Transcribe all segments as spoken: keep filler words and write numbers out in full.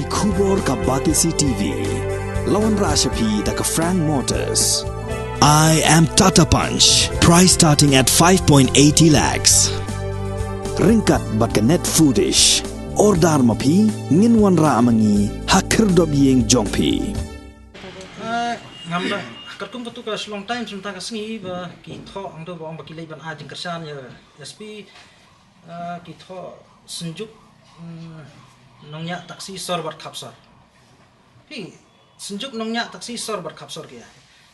Khubor ka Batesi T V. La wanrah sha phi da ka Frank Motors. I am Tata Punch. Price starting at five point eighty lakhs. Ryngkat bad ka Net Foodish. Order ma phi, ngin wanrah ma ngi ha khyrdop ïing jong phi. Ah, ngam da, katkum katu ka Shillong Times mynta ka sngi ba ki thoh hangto ba ong ba ki leit ban ai jingkyrshan ïa S P, ah, ki thoh Synjuk, mm, Nongñiah Taxi sor bad khapsor. Phi, Synjuk Nongñiah Taxi sor bad khapsor ki ai.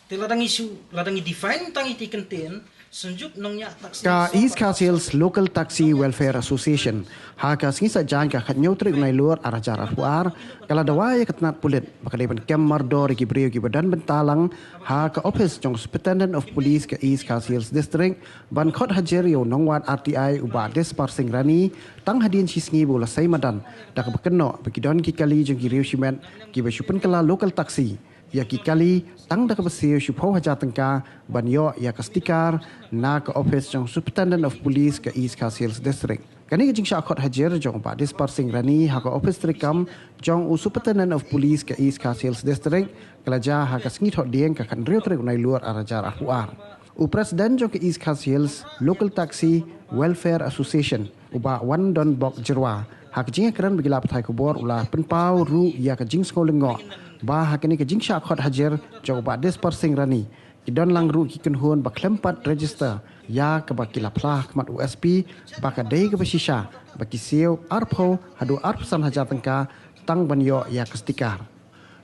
Te lada ngi shu, lada ngi define tang ïa ki kyntien, Synjuk Nongñiah Taxi Ka sor East bad Khasi Hills Local Taxi Welfare Association ha ka sngi Saitjaiñ ka khathynñiew tarik u Nailur ar hajar arphew ar ka la dawa ïa ka tnat pulit ba ka dei ban kem mardor ïa ki briew kiba don bynta lang ha ka ophis jong u Superintendent of Police ka East Khasi Hills District ban khot hajar ïa u nongwad R T I u Bah Dispar Singh Rani tang hadien shisngi ba u la sei madan da kaba kynnoh ba ki don ki kali jong ki riew shimet kiba shu pynkylla local taxi ïa ki kali tang da kaba siew shiphew hajar tyngka ban ïoh ïa ka sticker na ka ophis jong u Superintendent of Police ka East Khasi Hills District. Kane ka jingshah khot hajar jong u Bah Dispar Singh Rani ha ka ophis treikam jong u Superintendent of Police ka East Khasi Hills District ka la jia ha ka sngi Thohdieng ka khathynriew tarik u Nailur ar hajar arphew ar. U President jong ka East Khasi Hills Local Taxi Welfare Association u Bah Wandonbok Jyrwa ha ka jingïakren bad ki lad pathai khubor u la pynpaw ruh ïa ka jingsngew lyngngoh ba ha kane ka jingshah khot hajar jong u Bah Dispar Singh Rani ki don lang ruh ki kynhun ba khlem pat register ïa kaba ki la phla ha khmat u S P ba ka dei kaba shisha ba ki siew arphew haduh arphew san hajar tyngka tang ban ïoh ïa ka sticker.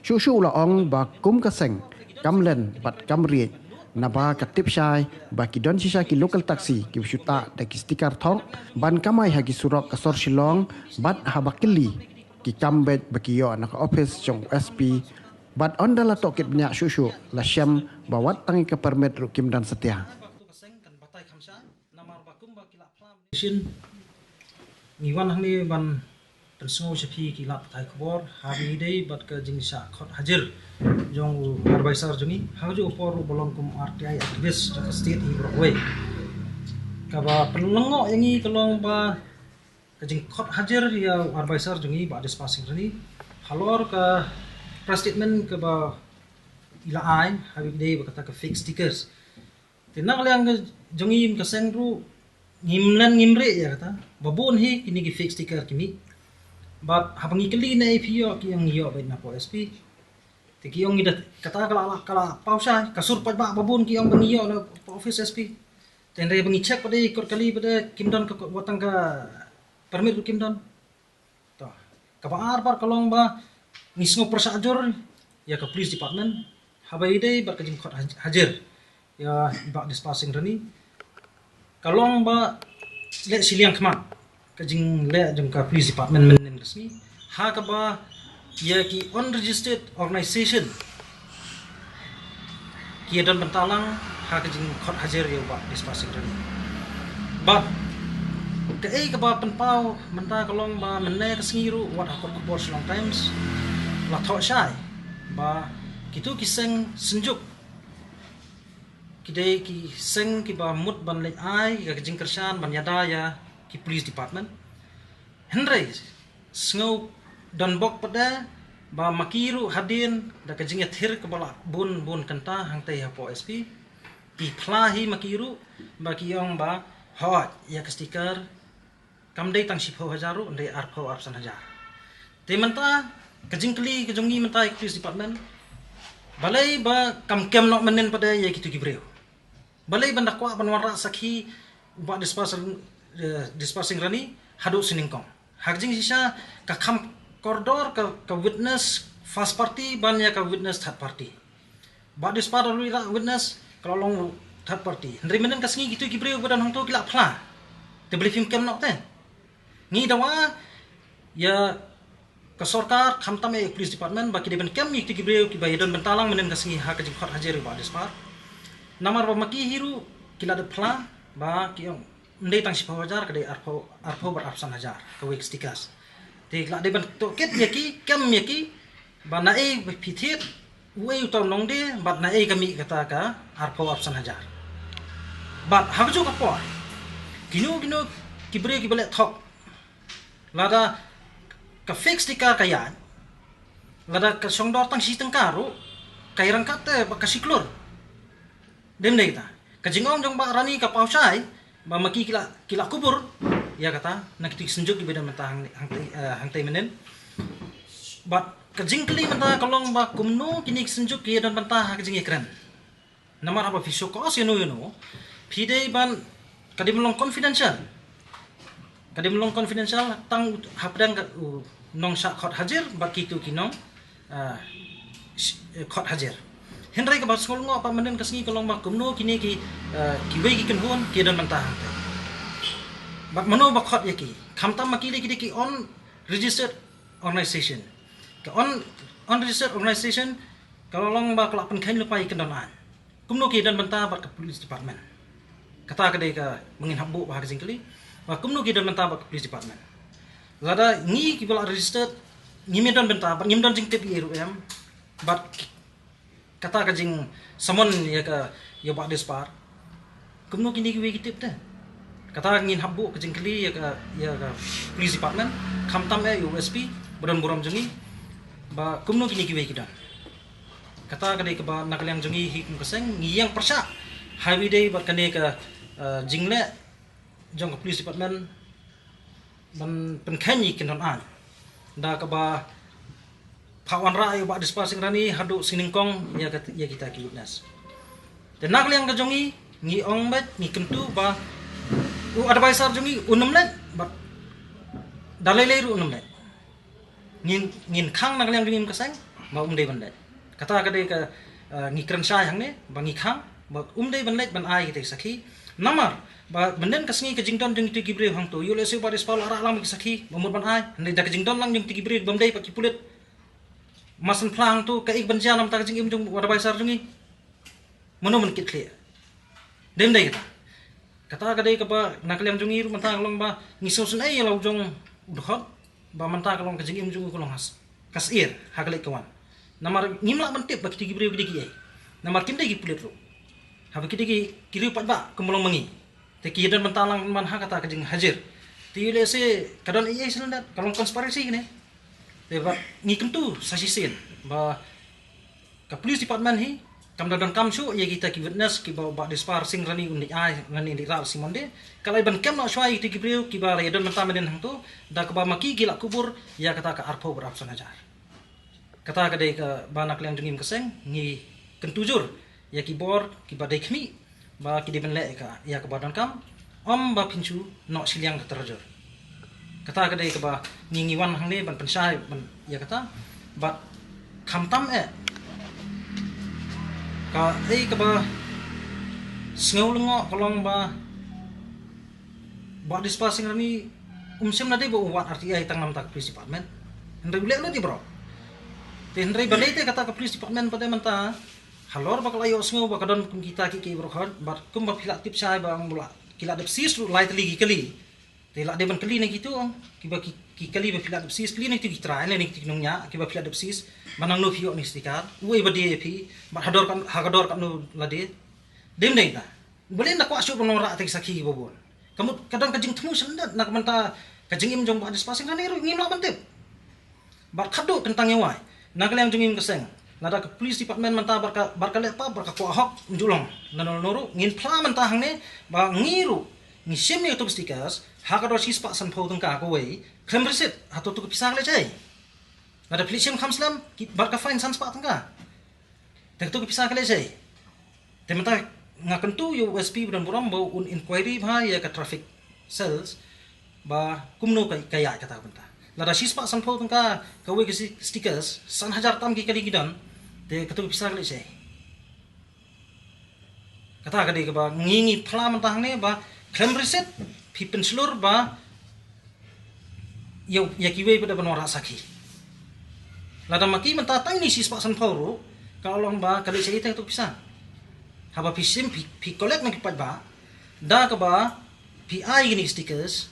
Shuh shuh u la ong ba kum ka seng kam len bad kam riej naba ka tip shai ba ki don shisha ki local taxi kiba shu tah da ki sticker thok ban kamai ha ki surok ka sor Shillong bad haba kylli ki kam beit ba ki ïoh na ka ophis jong u S P bad ynda la tohkit bniah shuh shuh la shem ba wat tang ïa ka permit ruh kim don satia. Shin, ngi wan hangne ban pynsngew sha phi ki lad pathai khubor ha kaba ïadei bad ka jingshah khot hajar jong u adviser jong ngi ha kajuh ka por ruh ba long kum R T I activist jong ka state hi baroh kawei. Kaba pynlyngngoh ïa ngi ka long ba ka jingkhot hajar ïa u adviser jong ngi Bah Dispar Singh Rani halor ka press statement kaba i la ai ha kaba ïadei bad kata ka fake stickers. Te na ka liang ka jong ngi ka seng ruh ngim len ngim rieh ïa kata ba bun hi kine ki fake sticker ki mih. Bad haba ngi kylli naei phi ïoh ki ong ngi ïoh beit na pdeng S P. Te ki ong ngi da kata ka la, ka la paw shai ka sur paidbah ba bun ki ong ba ngi ïoh na pdeng office S P. Te hynrei ba ngi check pat de kot kali pat de kim don ka, wat tang ka permit ruh kim don. To, kaba ar pat ka long ba ngi sngew pyrshah jur ïa ka police department haba ïadei bad ka jingkhot haj-, hajar ïa i Bah Dispar Singh Rani. Ka long ba leh shiliang khmat ka jingleh jong ka police department mynhynnin ka sngi ha kaba ïa ki unregistered organisation ki ïa don bynta lang ha ka jingkhot hajar ïa u Bah Dispar Singh Rani. Bad kaei kaba pynpaw mynta ka long ba mynne ka sngi ruh wat ha kot khubor Shillong Times la thoh shai ba kito ki seng Synjuk ki dei ki seng kiba mut ban leit ai ïa ka jingkyrshan ban ïada ïa ki police department. Hynrei sngew donbok pat de ba ma ki ruh hadien da ka jingïathir kaba la bun bun kynta hangtei hapoh S P. Ki phla hi ma ki ruh ba ki ong ba hooid ïa ka sticker kam dei tang shiphew hajar ruh, dei arphew arphew san hajar. Te mynta ka jingkylli ka jong ngi mynta ïa ka police department, balei ba kam kem noh mynnin pat de ïa kito ki briew? Balei ban da kwah ban wanrah sakhi u Bah Dispar Singh, eh, Dispar Singh Rani haduh sha nyngkong? Ha ka jingshisha ka kham kordor ka, ka witness first party ban ïa ka witness third party. Bah Dispar ruh i la witness ka la long third party. Hynrei mynnin ka sngi kito ki briew ba don hangto ki la phla. Te balei phim kem noh te? Ngi dawa ïa ka sorkar khamtam ïa ka police department ba ki dei ban kem ïa kito ki briew kiba ïa don bynta lang mynnin ka sngi ha ka jingkhot hajar ïa u Bah Dispar. Namar ba ma ki hi ruh ki la dep phla ba ki ong ym dei tang shiphew hajar, ka dei arphew, arphew bad arphew san hajar kawei ka stickers. Te la dei ban tohkit ïa ki, kem ïa ki ba naei ba phi thied, uei uta u nongdie bad naei ka mih kata ka arphew arphew san hajar. Bad ha kajuh ka por kino kino ki briew kiba leh thok, lada ka fake sticker ka ïaid, Lada ka shong dor tang shi tyngka ruh, ka ïarangkat te bad ka shi klur. Dem dei ta. Ka jingong jong Bah Rani ka paw shai, ba ma ki ki la, ki la kubur ïa kata, na kito ki synjuk kiba don bynta hang, hangtei, eh, hangtei mynnin. Bad ka jingkylli mynta ka long ba kumno kine ki synjuk ki don bynta ha ka jingïakren. Namar haba phi show cause ïano ïano, phi dei ban, ka dei ban long confidential. Ka dei ban long confidential tang hapdeng ka, u nongshah khot hajir bad kito ki nong, ah, sh-, eh, khot hajir. Hynrei kaba sngewlyngngoh pat mynnin ka sngi ka long ba kumno kine ki, ah, kiwei ki kynhun ki don bynta hangtei. Bad mano ba khot ïa ki. Khamtam ma ki lei ki dei ki unregistered organization. Ka un-, unregistered organization ka long ba ka la pynkheiñ lypa ïa ki kyndon aiñ. Kumno ki don bynta bad ka police department. Kata ka dei kaba ngin hap buh bha ka jingkylli. Ba kumno ki don bynta bad ka police department. Lada ngi kiba la registered, ngim don bynta bad ngim don jingtip ïa ruh em. Bad kata ka jingsummon ïa ka, ïa Bah Dispar. Kumno kine kiwei ki tip te. Kata ngin hap buh ka jingkylli ïa ka, ïa ka police department. Khamtam eh ïa u S P ba don burom jong ngi. Ba kumno kine kiwei ki don. Kata ka dei kaba na ka liang jong ngi hi kum ka seng ngi ïeng pyrshah ha kaba ïadei bad kane ka, eh, jingleh jong ka police department ban pynkheiñ ïa ki kyndon aiñ. Da kaba phah wanrah ïa u Bah Dispar Sing Rani haduh sngewnyngkong ïa ka, ïa kita ki witness. Te na ka liang ka jong ngi, ngi ong beit, ngi kyntu ba u advisor jong ngi un ym leit bad da lei lei ruh un ym leit. Ngin, ngin khang na ka liang jong ngi kum ka seng ba um dei ban leit. Kata ka dei ka, eh, ngi kren shai hangne ba ngi khang ba um dei ban leit ban ai kita ki sakhi. Namar ba mynnin ka sngi ka jingdon jong kito ki briew hangto, ïoh lehse u Bah Dispar u la rah lang ki sakhi ba mut ban ai. Hynrei da ka jingdon lang jong kito ki briew bym dei pat ki pulit, mar shen phla hangto kaei kaban jia namar ka jingim jong u advisor jong ngi. Mano ban kit khlieh. Dem dei kata. Kata ka dei kaba na ka liang jong ngi ruh mynta ka long ba ngi sngewsynei ïa la u jong u dkhot ba mynta ka long ka jingim jong u ka long ha ka syiar ha ka leit ka wan. Namar ngim lah ban tip ba kito ki briew ki dei kiei. Namar kim dei ki pulit ruh. Haba ki dei ki, ki riew paidbah kumba long ma ngi. Te ki don bynta lang man ha kata ka jinghajir. Te ïoh lehse ka don ei ei shen lyndet, ka long conspiracy kane. Te ba ngi kyntu sa shisien ba ka police department hi kam da donkam shuh ïa kita ki witness kiba u Bah Dispar Sing Rani un leit ai, Rani un leit rah shi Monday. Ka la ban kem noh shuwa ïa kita ki briew kiba la ïadon bynta mynnin hangto, da kaba ma ki ki la kubur ïa kata ka arphew bad arphew san hajar. Kata ka dei kaba na ka liang jong ngi kum ka seng ngi kyntu jur ïa ki bor kiba dei khmih ba ki dei ban leh ïa ka, ïa kaba donkam, ym ba phin shu noh shiliang ka tarajur. Kata ka dei kaba ngi, ngi wan hangne ban pynshai ban ïa kata. Bad khamtam eh kaei kaba sngewlyngngoh ka long ba Bah Dispar Sing Rani um shym la dei ba u wad R T I tang namar ka police department. Hynrei u leh lut ïa baroh. Te hynrei balei te kata ka police department pat mynta halor ba ka la ïohsngew ba ka don kum kita kiei kiei baroh, bad kumba phi la tip shai ba ong ba la, ki la dep seize ruh lai tylli ki kali. Te la dei ban kylli na kito kiba ki, ki kali ba phi la dep seize, kylli na kito ki trai ne na kito ki nongñiah kiba phi la dep seize, ba nangno phi ïoh ne sticker, uei ba die ïa phi, bad ha dor kan, ha ka dor katno lade. Dem dei ta. Balei nda kwah shuh ban wanrah ïa ki sakhi kiba bun. Ka mut ka don ka jingthmu shen lyndet na ka bynta ka jingim jong Bah Dispar Sing Rani ruh ngim lah ban tip. Bad khadduh kyntang ïa wai, na ka liang jong ngi kum ka seng, lada ka police department mynta bad ka, bad ka leh pap bad ka kwah hok, ym ju long nano nano ruh. Ngin phla mynta hangne ba ngi ruh ngi shim ïa kato ka stickers ha ka dor shispah sanphew tyngka kawei, khlem receipt. Hato to ka pisa ka leit shaei? Lada phi leit shim kham slem ki, bad ka fine sanspah tyngka. Te kato ka pisa ka leit shaei? Te mynta nga kyntu ïa u S P ba don burom ba un inquiry bha ïa ka traffic cells ba kumno ka, ka ïaid kata ka bynta. Lada shispah sanphew tyngka kawei ka si-, stickers, san hajar tam ki kali ki don, te kato ka pisa ka leit shaei? Kata ka dei kaba ngi, ngi phla mynta hangne ba khlem receipt phi pynshlur ba ïa, ïa kiwei pat da ban wanrah sakhi. Lada ma ki mynta tang ine shispah sanphew ruh, ka long ba ka leit shaei te kato ka pisa? Haba phi shim, phi, phi collect na ki paidbah, da kaba phi ai kine ki stickers,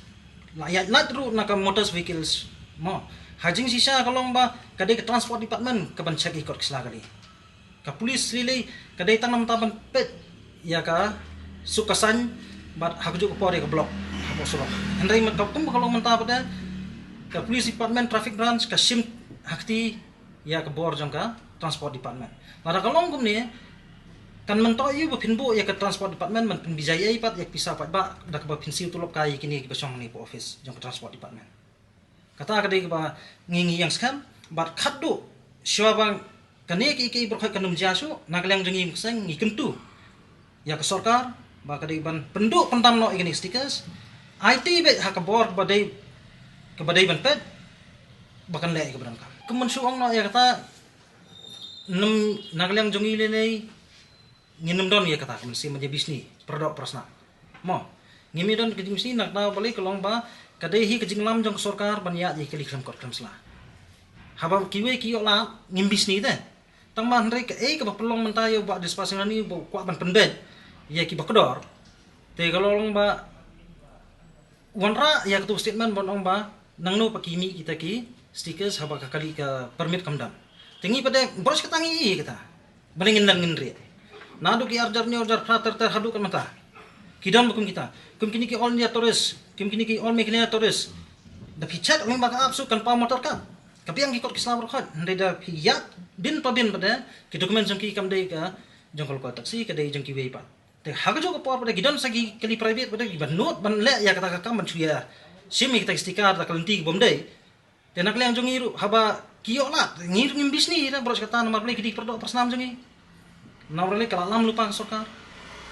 la ïaid lait ruh na ka motor vehicles mo. Ha jingshisha ka long ba ka dei ka transport department kaban check ïa ki kot ki sla kali. Ka police lei lei ka dei tang namar ban peit ïa ka suk ka saiñ bad ha kajuh ka por ïa ka block hapoh surok. Hynrei mynta kumba ka long mynta pat, ka police department traffic branch ka shim ha kti ïa ka bor jong ka Transport Department. Lada ka long kumne, kan myntoi ïa ba phin buh ïa ka Transport Department ban pynbijai ei pat ïa ka pisa paidbah da kaba phin siew tulop kai ïa kine kiba shong hangne hapoh office jong ka Transport Department. Kata ka dei kaba ngi ngi ïeng skhem bad khatduh shuwa ba kane kiei kiei baroh kan ym jia shuh, na ka liang jong ngi mynsiem ngi kyntu ïa ka sorkar ba ka dei ban pynduh pyndam noh ïa kine ki stickers. Aiti beit ha ka bor kaba dei, kaba dei ban peit ba kan leh ïa kaba donkam. Kumno shu ong noh ïa kata, na ka liang jong ngi lei lei ngin ym don ïa kata ka mynsiem ban ïa bishni paradoh parasnam. Mo, ngim don ka jingbishni na ka daw balei ka long ba ka dei hi ka jinglam jong ka sorkar ban ïa ïa kali khlem kot khlem sla. Haba kiwei ki ïoh lad ngim bishni te. Tang ba hynrei kaei kaba pynlong mynta ïa u Bah Dispar Sing Rani ba u kwah ban pynbeit ïa kiba kdor. Te ka long ba wanrah ïa katu statement ban ong ba nangno pat ki mih kita ki stickers haba ka kali ka permit kam don. Te ngi pat de baroh shi katta ngi ïohi ïa kata. Balei ngin nang ngin rieh. Naduh ki arhajar hynñiew arhajar phra ter ter haduh kat mynta ki don ba kum kita. Kum kine ki All India Tourist, kum kine ki All Meghalaya Tourist. Da phi check lyngba ka app shuh kan paw motor card. Ka biang ki kot ki sla baroh khoit. Hynrei da phi ïa din pa din pat de ki document jong ki kam dei ka jong ka local taxi, ka dei jong kiwei pat. Te ha kajuh ka por pat de ki don sa ki kali private pat de kiba nud ban leh ïa kata ka kam ban shu ïa shim ïa kita ki sticker da ka lynti ki bym dei. Te na ka liang jong ngi ruh haba ki ïoh lad ngi ruh ngim bishni ïa baroh shi katta namar balei ki dei ki paradoh parasnam jong ngi. Namar balei ka la lam lypa ka sorkar.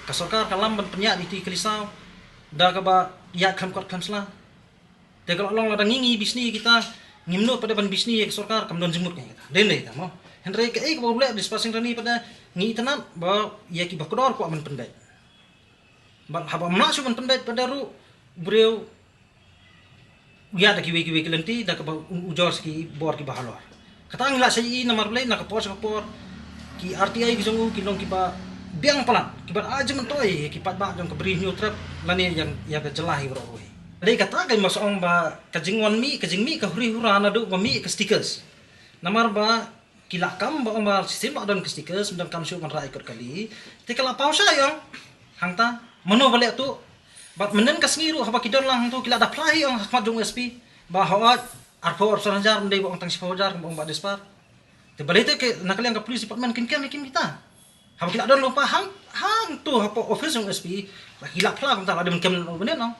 Ka sorkar ka lam ban pynïaid ïa ki kali saw da kaba ïaid khlem kot khlem sla. Te ka la long lada ngi ngi bishni ïa kita, ngim nud pat de ban bishni ïa ka sorkar, kam don jingmut ïa kita. Dei ne dei ta mo. Hynrei kaei kaba u leh u Dispar Sing Rani pat de ngi itynnad ba ïa kiba kdor kwah ban pynbeit. Bad haba ym lah shuh ban pynbeit pat de ruh u briew u ïaid da kiwei kiwei ki lynti da kaba u, ujor sa ki bor kiba halor. Kata ngi lah sha ïohi namar balei na ka por sha ka por ki R T I ki jong u ki long kiba biang palat, kiba ai jingmyntoi ïa ki paidbah jong ka Bri Hynñiewtrep lane ïa, ïa ka jylla hi baroh kawei. Dei kata ka mut sa ong ba ka jingwan mih, ka jingmih ka huri hura naduh ba mih ka stickers. Namar ba ki la kam ba ong ba shisien ba don ka stickers, ym donkam shuh ban rah ïa kot kali. Te ka la paw shai ong hangta, mano ba leh tuh. Bad mynnin ka sngi ruh haba ki don lang hangto ki la da phla hi ong ha khmat jong u S P ba hooid arphew arphew san hajar, ym dei ba ong tang shiphew hajar kumba ong Bah Dispar. Te balei te ke na ka liang ka police department kin kem ïa kim kita. Haba ki la don lypa hang, hangto hapoh office jong u S P la ki la phla kumta, la dei ban kem lano ban ong.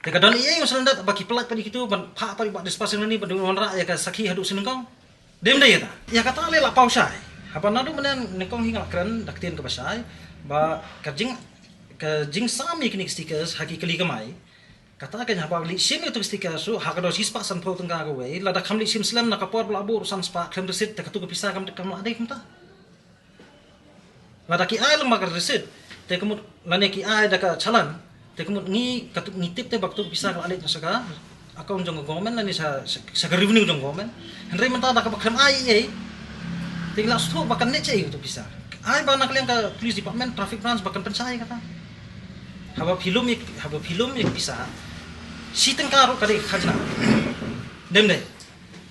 Te ka don ei ei u sngewlyndet ba ki pyllait pat ïa kito ban phah pat ïa u Bah Dispar Sing Rani ban wanrah ïa ka sakhi haduh sha nyngkong. Dei ym dei ïa ta. Ïa kata lei la paw shai. Haba naduh mynne nyngkong hi nga la kren da ka ktien kaba shai ba ka jing, ka jingsam ïa kine ki stickers ha ki kali kamai. Kata ka haba leit shim ïa kito ki stickers ruh ha ka dor shispah sanphew tyngka kawei, lada kham leit shim slem na ka por ba la buh ruh san spah khlem receipt, te kato ka pisa kam, kam lah dei kumta. Lada ki ai lyngba ka receipt, te ka mut lane ki ai da ka challan, te ka mut ngi, kato ngi tip te ba kato ka pisa ka la leit na sha ka account jong ka government lane sha, sha, sha ka revenue jong ka government. Hynrei mynta da kaba khlem ai ei ei, te ngi la sngewthuh ba kan leit shaei kato ka pisa. Ai ba na ka liang ka police department, traffic branch ba kan pynshai kata. Haba phi lum ïa, haba phi lum ïa ka pisa shi tyngka ruh ka dei ka khajna. Dei ym dei?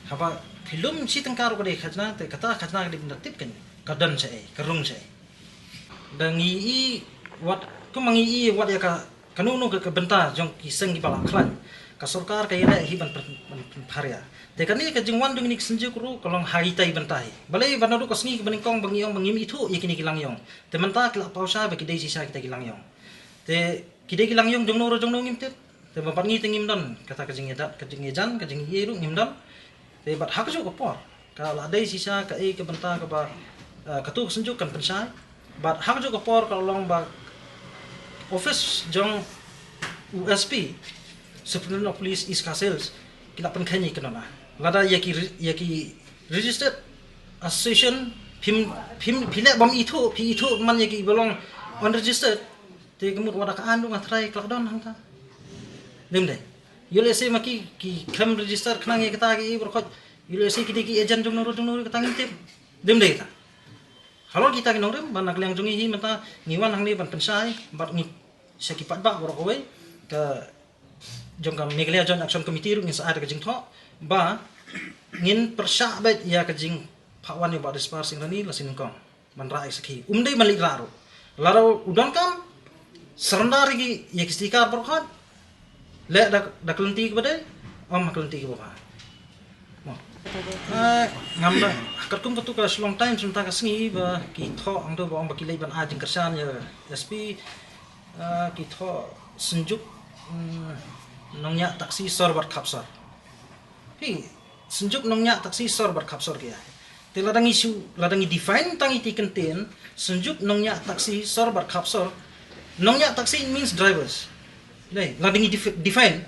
Haba phi lum shi tyngka ruh ka dei ka khajna, te kata ka khajna ka dei ban da tip kan ka don shaei, ka rung shaei. Da ngi i wat, kumba ngi i wat ïa ka, kano kano ka, ka bynta jong ki seng kiba la khlaiñ, ka sorkar ka ïaleh hi ban pyn, ban pynpharia. Te kane ka jingwan jong kine ki synjuk ruh ka long ha itai bynta hi. Balei ba naduh ka sngi kaba nyngkong ba ngi ong ba ngim ithuh ïa kine ki langïong, te mynta ki la paw shai ba ki dei shisha kita ki langïong. Te ki dei ki langïong jongno ruh jongno ngim tip. Te ba pat ngi te ngim don kata ka jingïadat, ka jingïajan, ka jingïaei ruh ngim don. Te bad ha kajuh ka por ka la dei shisha kaei ka bynta kaba, eh, kato ka synjuk kan pynshai. Bad ha kajuh ka por ka la long ba office jong u S P, Superintendent of Police East Khasi Hills, ki la pynkheiñ ïa ki nona. Lada ïa ki re-, ïa ki registered association phim, phim, phi leh bym ithuh, phi ithuh man ïa kiba long unregistered. Te ka mut wat da ka aiñ ruh nga tharai ka la don hangta. Dei ym dei? Ïoh lehse ma ki, ki khlem register khnang ïa kata ki i baroh khoit. Ïoh lehse ki dei ki agent jongno ruh jongno ruh kata ngim tip. Dei ym dei kata? Halor kita ki nongrim, ba na ka liang jong ngi hi mynta ngi wan hangne ban pynshai bad ngi sha ki paidbah baroh kawei ka jong ka Meghalaya Joint Action Committee ruh ngin sa ai da ka jingthoh ba ngin pyrshah beit ïa ka jingphah wan ïa u Bah Dispar Sing Rani la shi nyngkong ban rah ïa ka sakhi. Um dei ban leit rah ruh. Lada u donkam, surrender ïa ki, ïa ki sticker baroh khoit. Leh da, da ka lynti kaba dei, ym ha ka lynti kaba bha. Mo. Ah, ngam da, katkum katu ka Shillong Times mynta ka sngi ba ki thoh hangto ba ong ba ki leit ban ai jingkyrshan ïa S P, ah, ki thoh Synjuk, mm, Nongñiah Taxi sor bad khap sor. Phi, Synjuk Nongñiah Taxi sor bad khap sor ki ai. Te lada ngi shu, lada ngi define tang ïa ki kyntien Synjuk Nongñiah Taxi sor bad khap sor. Nongñiah taxi means drivers. Dei, lada ngi defi-, define.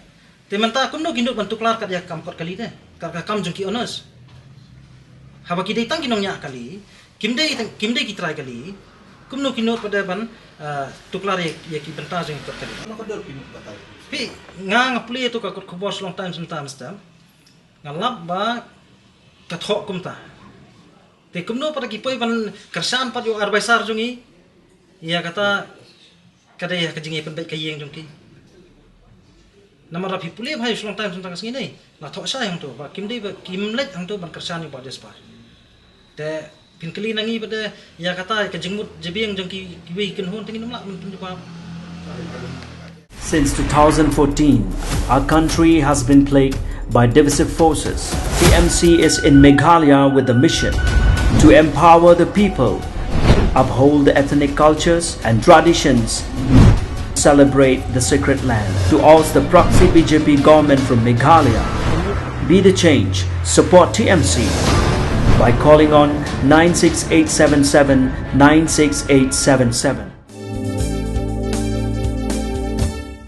Te mynta kumno ki nud ban tuklar kat ïa ka kam kot kali te, kat ka kam jong ki owners. Haba ki dei tang ki nongñiah kali, kim dei tang, kim dei ki trai kali, kumno ki nud pat de ban, ah, tuklar ïa, ïa ki bynta jong ki kot kali. Phi, nga, nga pule ïa tu ka kot khubor Shillong Times mynta mynstep. Nga lap ba ka thoh kumta. Te kumno pat ki poi ban kyrshan pat ïa u advisor jong ngi ïa kata, ka dei ka jingïapynbeit ka ïing jong ki. Namar ba phi pule bha ïa u Shillong Times mynta ka sngi ne, la thoh shai hangto ba kim dei ba kim leit hangto ban kyrshan ïa u Bah Jasper. Te phin kylli na ngi pat de ïa kata ka jingmut jabieng jong ki, kiwei ki kynhun te ngin ym lah ban pynjubab. Since two thousand fourteen, our country has been plagued by divisive forces. T M C is in Meghalaya with the mission to empower the people, uphold the ethnic cultures and traditions, celebrate the sacred land. To oust the proxy B J P government from Meghalaya, be the change, support T M C by calling on nine six eight seven seven nine six eight seven seven.